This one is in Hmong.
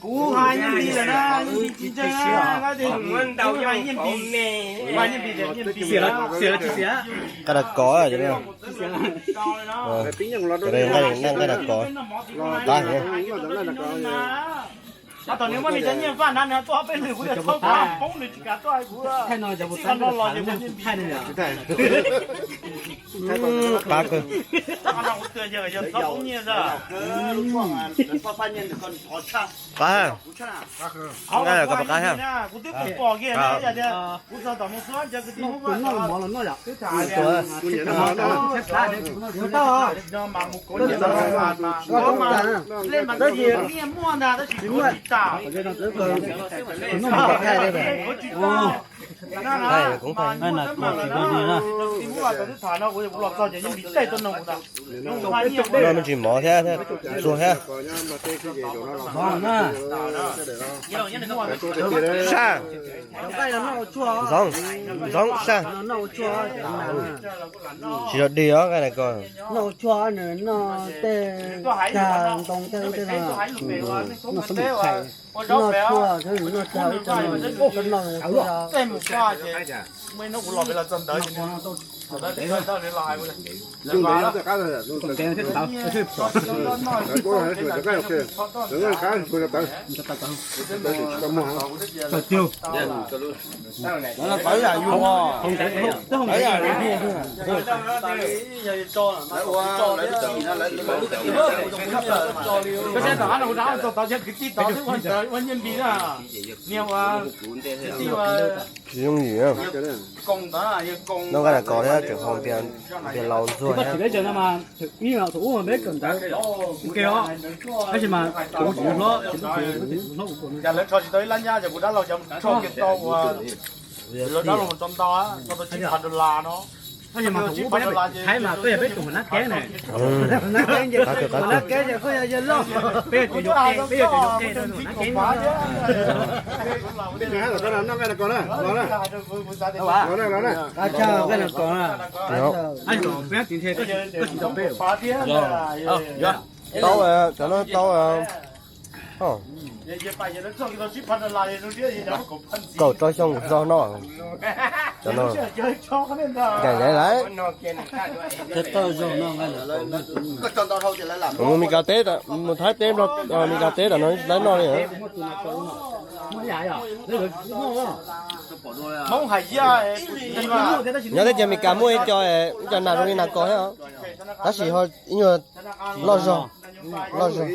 Kuv hais nyiaj npis lawm na, nyiaj npis tsis ntseeg na, kuv hais nyiaj npis, kuv hais nyiaj npis tias nyiaj npis. Xiam los tsis xiam? Nqaij nas kos, cov no nqaij nas kos. Qab heev. Tom nws muab nws cov nyiaj faj na, nws tuaj peb lwm kuv tias txhob faj poob nws tsis kam tuaj hais kuv. Txij qhov no los ces muaj nyiaj npis. Qab kawg. Qhov no kuv twb yog txhob poob nyiaj xwb. Qab. Kuv twb pom kiag na, yog tias kuv txog tom mus xwb ces kwv tij Hmoob Vaj twb tham tias no mas mus kov nyiaj mas, kov mas, nyiaj muaj ntag tab sis kov tsis tas. Kov tsis tas. Kwv tij Hmoob Vaj tau twb tham no, kuv los txog ces yeej npis tej tuaj nug kuv ntag. No me ntsis mov thiab, txuag thiab. Saj, Ntxoov, Ntxoov, saj. Tsis yog dig os, nqaij nas kos. Noj ua tshuaj, noj tej kag ntoo tej ub tej no, noj xab mum khais, noj tshuaj, noj tshuaj ub tej no, noj tshuaj. Koj saib tom qab no kuv rov txog tod cov kwv tij tod twb ua ntawd ua nyiaj npis na. Niag ua kwv tij ua Tsis yooj yim. Koos ntawd, yog Koos. Noj nqaij nas kos thiab tseem haus npias laus ntxuag thiab. Ib thaum ub peb kawm ntawv ua ke os, tab sis mas kuv tsis hlob, kuv tsis hlob kuv. Cas lawv rho tsis tau ib lab nyab, ces kuv dab laug cov rho kiag tau ua, lawv dab laug mus tso ntau, tso tau tsib phav dollar no. Tab sis mas thaum ub peb Thaib mas koj yog peb tus nab keeb ne. Nab keeb ces koj yog yawg loj, peb yog tus yuav qe, peb yog tus yuav qe rau tus nab keeb. Tau, cov no tau. Kaum rau xyoo kuv txog noj. Cov no ncaim ncaim lawm. Mus Mes Kas teb, mus Thaib teb, Mes Kas teb tam no lawv noj li. Nyob teb chaws Mes Kas muaj ib co, ib co nas zoo li nas kos thiab, tab sis ho ib nyuag loj zog, loj zog.